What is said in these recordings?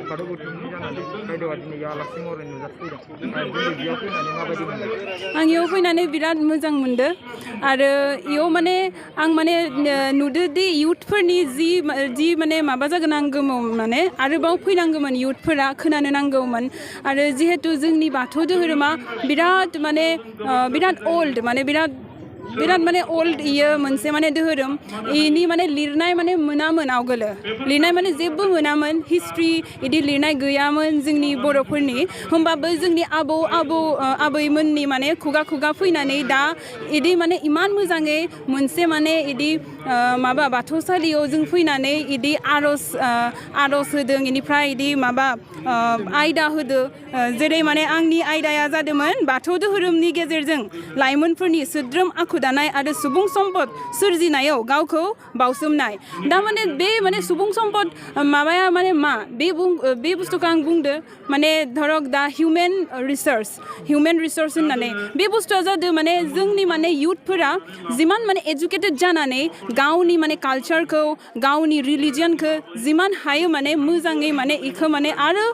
बाथौ बुथुमनि जानानै बायदेवा दिनै आलासि महरै नुजाफैदों दिनै बेयाव फैनानै माबायदि मोनदों आं इयाव फैनानै बिराद मोजां मोनदों आरो इयाव माने आं माने नुदो दि इयुथफोरनि जि माने माबा जागोन नांगौमोन माने आरोबाव फैनांगौमोन इयुथफोरा खोनानो नांगौमोन आरो जिहेतु जोंनि बाथौ धोरोमा बिराद माने बिराद ओल्ड माने बिराद माने ओल्ड इयो मोनसे माने धोरोम इनि माने लिरनाय माने मोनामोन आवगोलो लिरनाय माने जेबो मोनामोन हिस्ट्रि इदि लिरनाय गैयामोन जोंनि बर'फोरनि होमबाबो जोंनि आबैमोननि माने खुगा खुगा फैनानै दा इदि माने इमान मोजाङै मोनसे माने इदि माबा बाथौसालियाव जों फैनानै इदि आर'ज होदों इनिफ्राय इदि माबा आयदा होदो जेरै माने आंनि आयदाया जादोंमोन बाथौ धोरोमनि गेजेरजों लाइमोनफोरनि सोद्रोम आखु दानाय आरो सुबुं सम्पद सोरजिनायाव गावखौ बावसोमनाय दा माने बे माने सुबुं सम्पद माबाया माने मा बे बुस्थुखौ आं बुंदो माने धरक दा हिउमेन रिसोर्स होननानै बे बुस्थुआ जादों माने जोंनि माने इयुथफोरा जिमान माने एजुकेटेड जानानै गावनि माने कालचारखौ गावनि रिलिजियनखौ जिमान हायो माने मोजाङै माने इखौ माने आरो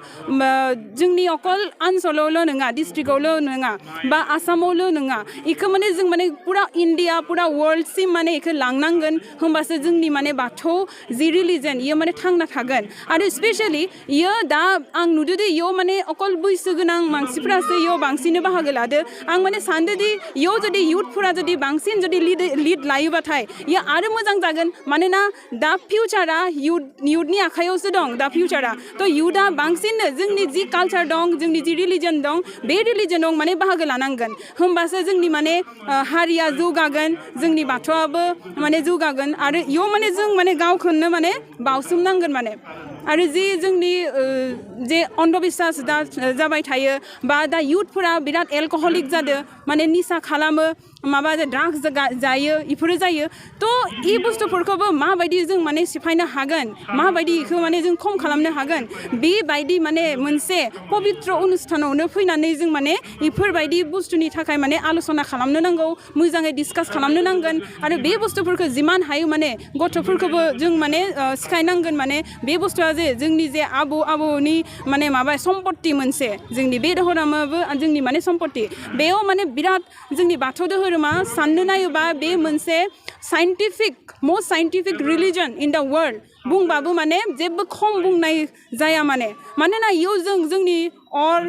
जोंनि अकल ओनसोलावल' नङा डिस्ट्रिक्टआवल' नङा बा आसामावल' नङा इखौ माने जों माने पुरा इन्डिया पुरा वर्ल्डसिम माने इखौ लांनांगोन होमबासो जोंनि माने बाथौ जि रिलिजन इयो माने थांना थागोन आरो स्पेशली इयो दा आं नुदों दि इयाव माने अकल बैसो गोनां मानसिफोरासो इयाव बांसिन बाहागो लादो आं माने सानदों दि इयाव जुदि इयुथफोरा जुदि बांसिन जुदि लिड लायोबाथाय इयो आरो मोजां जागोन मानोना दा फिउचारा इयुथनि आखायावसो दं दा फिउचारा थ' इयुथआ बांसिननो जोंनि जि कालचार दं जोंनि जि रिलिजन दं बे रिलिजनाव माने बाहागो लानांगोन होमबासो जोंनि माने हारिया जौगागोन जोंनि बाथौआबो माने जौगागोन आरो इयाव माने जों माने गावखौनो माने बावसोमनांगोन माने आरो जि जोंनि जे अन्धबिश्वास दा जाबाय थायो बा दा इयुथफोरा बिराद एलकहलिक जादों माने निसा खालामो माबा ड्राग्स जायो इफोरो जायो थ' इ बुस्थुफोरखौबो माबायदि जों माने सिफायनो हागोन माबायदि इखौ माने जों खम खालामनो हागोन बेबायदि माने मोनसे पबित्र अनुष्ठानावनो फैनानै जों माने इफोरबायदि बुस्थुनि थाखाय माने आलोचना खालामनो नांगौ मोजाङै डिसकास खालामनो नांगोन आरो बे बुस्थुफोरखौ जिमान हायो माने गथ'फोरखौबो जों माने सिखायनांगोन माने बे बुस्थुआ जे जोंनि जे आबौनि माने माबा सम्पत्ति मोनसे जोंनि बे धोरोमाबो जोंनि माने सम्पत्ति बेयाव माने बिराद जोंनि बाथौ धोरोमा साननो नायोबा बे मोनसे most scientific religion in the world बुंबाबो माने जेबो खम बुंनाय जाया मानोना इयाव जोंनि अर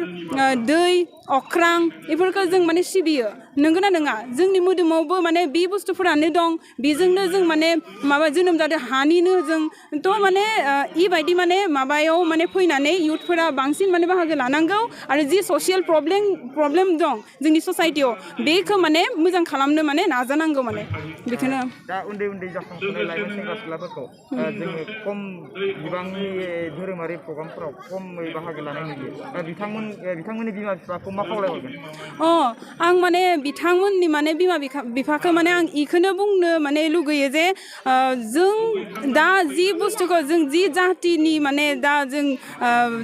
दै अख्रां इफोरखौ जों माने सिबियो नंगौना नङा जोंनि मोदोमावबो माने बे बुस्थुफोरानो दं बेजोंनो जों माने माबा जोनोम जादों हानिनो जों थ' माने इबायदि माने माबायाव माने फैनानै इयुथफोरा बांसिन माने बाहागो लानांगौ आरो जि ससियेल प्रब्लेम दं जोंनि ससाइटियाव बेखौ माने मोजां खालामनो माने नाजानांगौ माने बेखौनो दा उन्दै जाखांफुनाय लाइमोन सेंग्रा सिख्लाफोरखौ जोङो खम बिबांनि धोरोमारि प्रग्रामफोराव खमै बाहागो लानाय नुयो बिथांमोननि बिमा बिफाखौ मा खावलायहरगोन आं माने बिथांमोननि माने बिमा बिफाखौ माने आं इखौनो बुंनो माने लुगैयो जे जों दा जि बुस्थुखौ जों जि जातिनि माने दा जों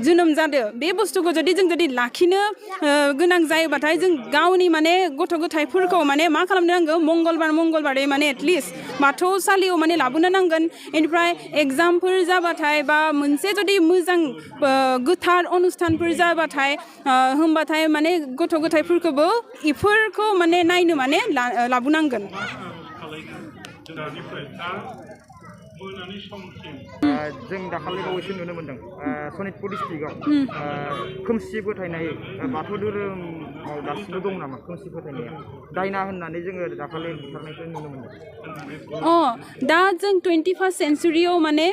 जोनोम जादों बे बुस्थुखौ जुदि लाखिनो गोनां जायोबाथाय जों गावनि माने गथ' गथायफोरखौ माने मा खालामनो नांगौ मंगलबारै माने एटलिस्ट बाथौसालियाव माने लाबोनो नांगोन बेनिफ्राय एग्जामफोर जाबाथाय बा मोनसे जुदि मोजां गोथार अनुष्ठानफोर जाबाथाय होमबाथाय माने गथ' गथायफोरखौबो इफोरखौ माने नायनो माने लाबोनांगोन जों दाखालि बावैसो नुनो मोन्दों सनितपुर डिस्ट्रिक्टआव खोमसि फोथायनाय बाथौ धोरोमाव दासिमबो दं नामा खोमसि फोथायनाया दायना होननानै जोङो दाखालि बुथारनायखौ नुनो मोन्दों दा जों 21st सेन्चुरियाव माने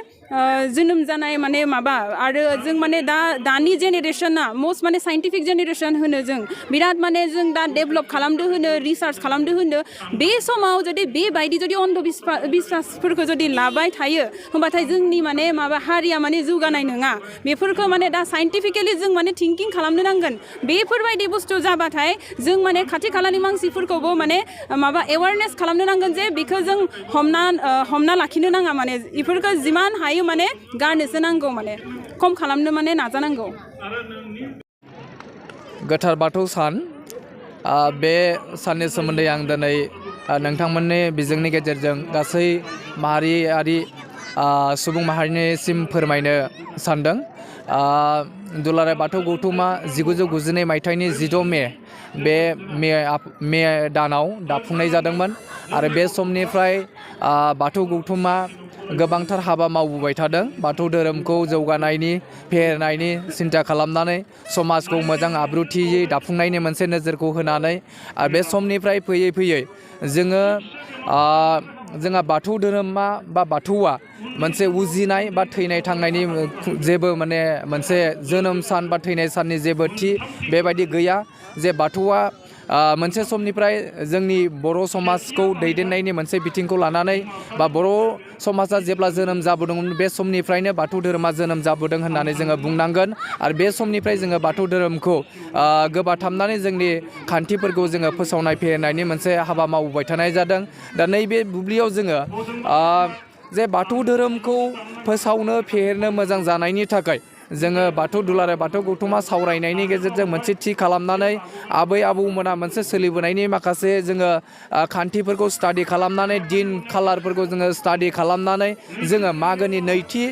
जोनोम जानाय माने माबा आरो जों माने दानि जेनेरेसना मस्ट माने साइन्टिफिक जेनेरेसन होनो जों बिराद माने जों दा डेभेलप खालामदो होनो रिसार्च खालामदो होनो बे समाव जुदि बेबायदि जुदि अन्धबिश्वासफोरखौ जुदि लाबाय थायो होमबाथाय जोंनि माने माबा हारिया माने जौगानाय नङा बेफोरखौ माने दा साइन्टिफिकेलि जों माने थिंकिं खालामनो नांगोन बेफोरबायदि बुस्थु जाबाथाय जों माने खाथि खालानि मानसिफोरखौबो माने माबा एवारनेस खालामनो नांगोन जे बेखौ जों हमना लाखिनो नाङा माने बेफोरखौ जिमान हायो माने गारनोसो नांगौ माने खम खालामनो माने नाजानांगौ गोथार बाथौ सान बे साननि सोमोन्दै आं दिनै नोंथांमोननि बिजोंनि गेजेरजों गासै माहारियारि सुबुं माहारिनिसिम फोरमायनो सानदों। दुलाराय बाथौ गौथुमा 1992 मायथाइनि 16 मे बे मे दानाव दाफुंनाय जादोंमोन आरो बे समनिफ्राय बाथौ गौथुमा गोबांथार हाबा मावबोबाय थादों। बाथौ धोरोमखौ जौगानायनि फेहेरनायनि सिन्था खालामनानै समाजखौ मोजां आब्रुथियै दाफुंनायनि मोनसे नोजोरखौ होनानै बे समनिफ्राय फैयै फैयै जोंहा बाथौ धोरोमा बा बाथौआ मोनसे उजिनाय बा थैनाय थांनायनि जेबो माने मोनसे जोनोम सान बा थैनाय साननि जेबो थि बेबायदि गैया। जे बाथौआ मोनसे समनिफ्राय जोंनि बर' समाजखौ दैदेननायनि मोनसे बिथिंखौ लानानै बा बर' समाजा जेब्ला जोनोम जाबोदोंमोन बे समनिफ्रायनो बाथौ धोरोमा जोनोम जाबोदों होननानै जोङो बुंनांगोन। आरो बे समनिफ्राय जोङो बाथौ धोरोमखौ गोबाथामनानै जोंनि खान्थिफोरखौ जोङो फोसावनाय फेहेरनायनि मोनसे हाबा मावबोबाय थानाय जादों। दा नैबे बुब्लियाव जोङो जे बाथौ धोरोमखौ फोसावनो फेहेरनो मोजां जानायनि थाखाय जोङो दुलाराय बाथौ गौथुमा सावरायनायनि गेजेरजों मोनसे थि खालामनानै आबै आबौमोना मोनसे सोलिबोनायनि माखासे जोङो खान्थिफोरखौ स्टाडि खालामनानै दिन खालारफोरखौ जोङो स्टाडि खालामनानै जोङो मागोनि नैथि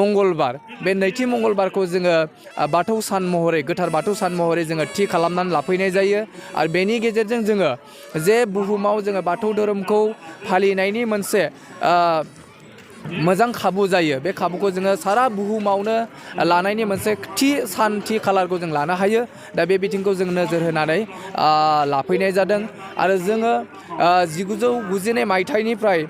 मंगलबार बे नैथि मंगलबारखौ जोङो बाथौ सान महरै गोथार बाथौ सान महरै जोङो थि खालामनानै लाफैनाय जायो। आरो बेनि गेजेरजों जोङो जे बुहुमाव जोङो बाथौ धोरोमखौ फालिनायनि मोनसे मोजां खाबु जायो। बे खाबुखौ जोङो सारा बुहुमावनो लानायनि मोनसे सान थि खालारखौ जों लानो हायो। दा बे बिथिंखौ जों नोजोर होनानै लाफैनाय जादों। आरो जोङो 1992 मायथाइनिफ्राय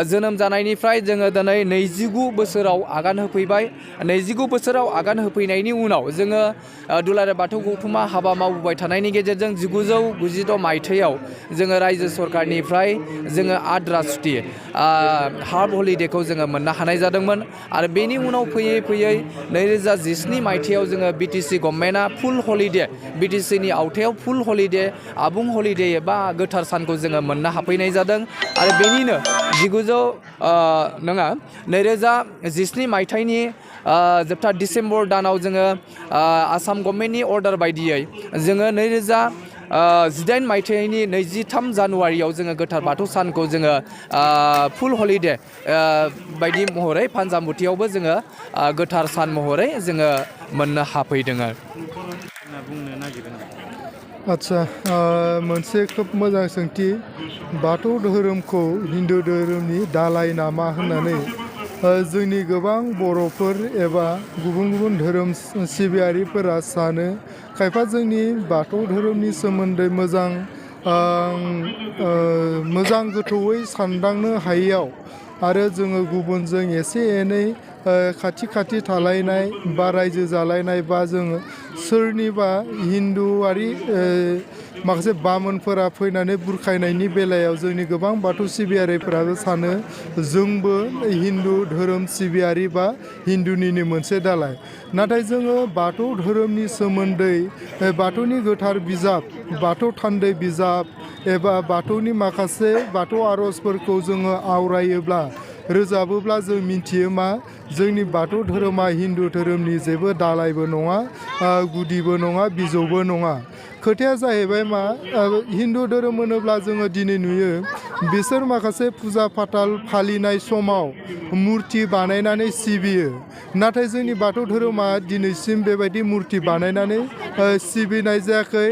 जोनोम जानायनिफ्राय जोङो दिनै 29 बोसोराव आगान होफैबाय। 29 बोसोराव आगान होफैनायनि उनाव जोङो दुलाराय बाथौ गौथुमा हाबा मावबोबाय थानायनि गेजेरजों 1996 मायथाइयाव जोङो रायजो सरकारनिफ्राय जोङो आद्रा सुटि हाफ हलिडेखौ जोङो मोननो हानाय जादोंमोन। आरो बेनि उनाव फैयै फैयै 2017 मायथाइयाव जोङो BTC गभर्नमेन्टआ फुल हलिडे BTCनि आवथायाव फुल हलिडे आबुं हलिडे एबा गोथार सानखौ जोङो मोननो हाफैनाय जादों। आरो बेनिनो 2017 मायथाइनि जोबथा डिसेम्बर दानाव जोङो आसाम गभर्नमेन्टनि अर्डार बायदियै जोङो 2018 मायथाइनि 23 जानुवारियाव जोङो गोथार बाथौ सानखौ जोङो फुल हलिडे बायदि महरै फानजामुथियावबो जोङो गोथार सान महरै जोङो मोननो हाफैदों। आदसा मोनसे खोब मोजां सोंथि बाथौ धोरोमखौ हिन्दु धोरोमनि दालाय नामा होननानै जोंनि गोबां बर'फोर एबा गुबुन गुबुन धोरोम सिबियारिफोरा सानो। खायफा जोंनि बाथौ धोरोमनि सोमोन्दै मोजां गोथौयै सानदांनो हायैयाव आरो जोङो गुबुनजों एसे एनै खाथि थालायनाय बा रायजो जालायनाय बा जोङो सोरनिबा हिन्दुआरि माखासे बामोनफोरा फैनानै बुरखायनायनि बेलायाव जोंनि गोबां बाथौ सिबियारिफोराबो सानो जोंबो हिन्दु धोरोम सिबियारि बा हिन्दुनिनो मोनसे दालाय। नाथाय जोङो बाथौ धोरोमनि सोमोन्दै बाथौनि गोथार बिजाब बाथौ थान्दै बिजाब एबा बाथौनि माखासे बाथौ आर'जफोरखौ जोङो आवरायोब्ला रोजाबोब्ला जों मिथियो मा जोंनि बाथौ धोरोमा हिन्दु धोरोमनि जेबो दालायबो नङा, गुदिबो नङा, बिजौबो नङा। खोथाया जाहैबाय मा हिन्दु धोरोम होनोब्ला जोङो दिनै नुयो बिसोर माखासे फुजा फाथाल फालिनाय समाव मुर्ति बानायनानै सिबियो। नाथाय जोंनि बाथौ धोरोमा दिनैसिम बेबायदि मुर्ति बानायनानै सिबिनाय जायाखै।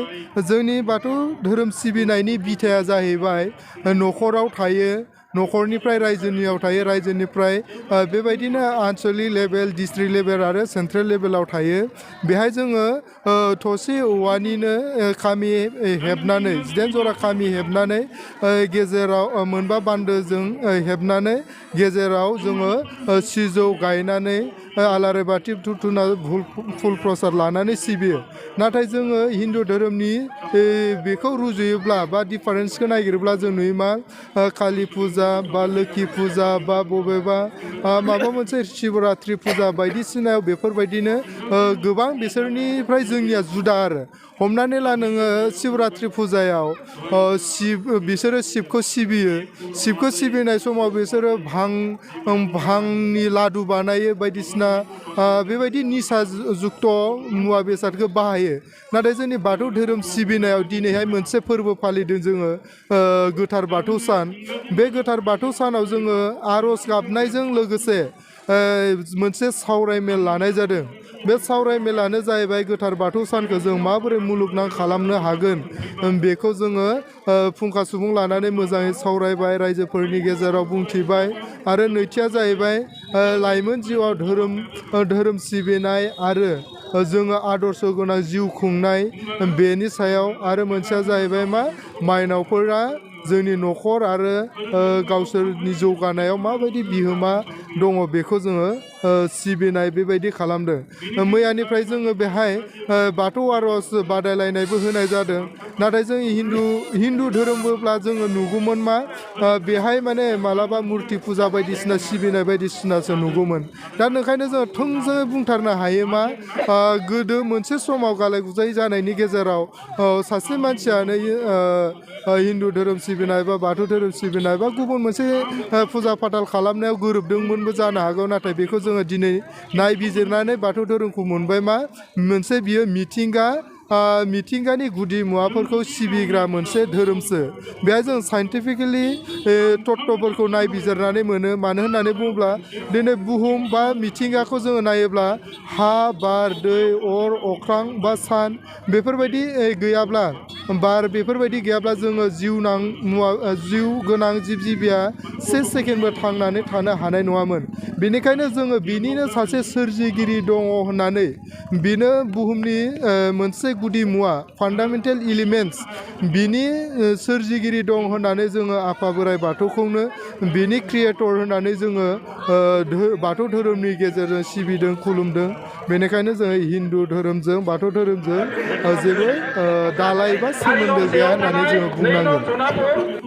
जोंनि बाथौ धोरोम सिबिनायनि बिथाया जाहैबाय न'खराव थायो, न'खरनिफ्राय रायजोनियाव थायो, रायजोनिफ्राय बेबायदिनो आनसलिक लेभेल, डिस्ट्रिक्ट लेभेल आरो सेन्ट्रेल लेभेलाव थायो। बेहाय जोङो थसे औवानिनो खामि हेबनानै 19 जरा खामि हेबनानै गेजेराव मोनबा बान्दोजों हेबनानै गेजेराव जोङो सिजौ गायनानै आलारि बाथि धुप धुना फुल प्रसाद लानानै सिबियो। नाथाय जोङो हिन्दु धोरोमनि बेखौ रुजुयोब्ला बा डिफारेन्सखौ नागिरोब्ला जों नुयो मा कालि फुजा बा लोखि फुजा बा बबेबा माबा मोनसे शिबरात्रि फुजा बायदिसिनायाव बेफोरबायदिनो गोबां बिसोरनिफ्राय जोंनिया जुदा आरो हमनानै ला नोङो शिवरात्रि फुजायाव बिसोरो शिबखौ सिबियो शिबखौ सिबिनाय समाव बिसोरो भांनि लादु बानायो बायदिसिना बेबायदि निसा जुक्त मुवा बेसादखौ बाहायो नाथाय जोंनि बाथौ धोरोम सिबिनायाव दिनैहाय मोनसे फोरबो फालिदों जोङो गोथार बाथौ सान बे गोथार बाथौ सानाव जोङो आर'ज गाबनायजों लोगोसे मोनसे सावरायमेल लानाय जादों बे सावरायमेलानो जाहैबाय गोथार बाथौ सानखौ जों माबोरै मुलुगनां खालामनो हागोन बेखौ जोङो फुंखा सुबुं लानानै मोजाङै सावरायबाय रायजोफोरनि गेजेराव बुंथिबाय आरो नैथिया जाहैबाय लाइमोन जिउआव धोरोम सिबिनाय आरो जोङो आदर्श गोनां जिउ खुंनाय बेनि सायाव आरो मोनसेया जाहैबाय मा माइनावफोरा जोंनि न'खर आरो गावसोरनि जौगानायाव माबायदि बिहोमा दङ बेखौ जोङो सिबिनाय बेबायदि खालामदों मैयानिफ्राय जोङो बेहाय बाथौ आर'ज बादायलायनायबो होनाय जादों नाथाय जों हिन्दु धोरोमब्ला जोङो नुगौमोन मा बेहाय माने मालाबा मुर्ति फुजा बायदिसिना सिबिनाय बायदिसिनासो नुगौमोन दा ओंखायनो जोङो थोंजोङै बुंथारनो हायो मा गोदो मोनसे समाव गालाय गुजाय जानायनि गेजेराव सासे मानसियानो हिन्दु धोरोम सिबिनाय बा बाथौ धोरोम सिबिनाय बा गुबुन मोनसे फुजा फाथाल खालामनायाव गोरोबदोंमोनबो जानो हागौ नाथाय बेखौ जोङो दिनै नायबिजिरनानै बाथौ धोरोमखौ मोनबाय मा मोनसे बियो मिथिंगानि गुदि मुवाफोरखौ सिबिग्रा मोनसे धोरोमसो बेहाय जों साइन्टिफिकेलि तत्वफोरखौ नायबिजिरनानै मोनो मानो होननानै बुङोब्ला दिनै बुहुम बा मिथिंगाखौ जोङो नायोब्ला हा बार दै अर अख्रां बा सान बेफोरबायदि गैयाब्ला बार बेफोरबायदि गैयाब्ला जोङो जिउ गोनां जिब जिबिया से सेकेन्डबो थांनानै थानो हानाय नङामोन बेनिखायनो जोङो बिनिनो सासे सोरजिगिरि दङ होननानै बेनो बुहुमनि मोनसे गुदि मुवा फान्डामेन्टेल इलिमेन्टस बिनि सोरजिगिरि दं होननानै जोङो आफा बोराइ बाथौखौनो बिनि क्रियेटर होननानै जोङो बाथौ धोरोमनि गेजेरजों सिबिदों खुलुमदों बेनिखायनो जोङो हिन्दु धोरोमजों बाथौ धोरोमजों जेबो दालाय बा सोमोन्दो गैया होननानै जोङो बुंनांगोन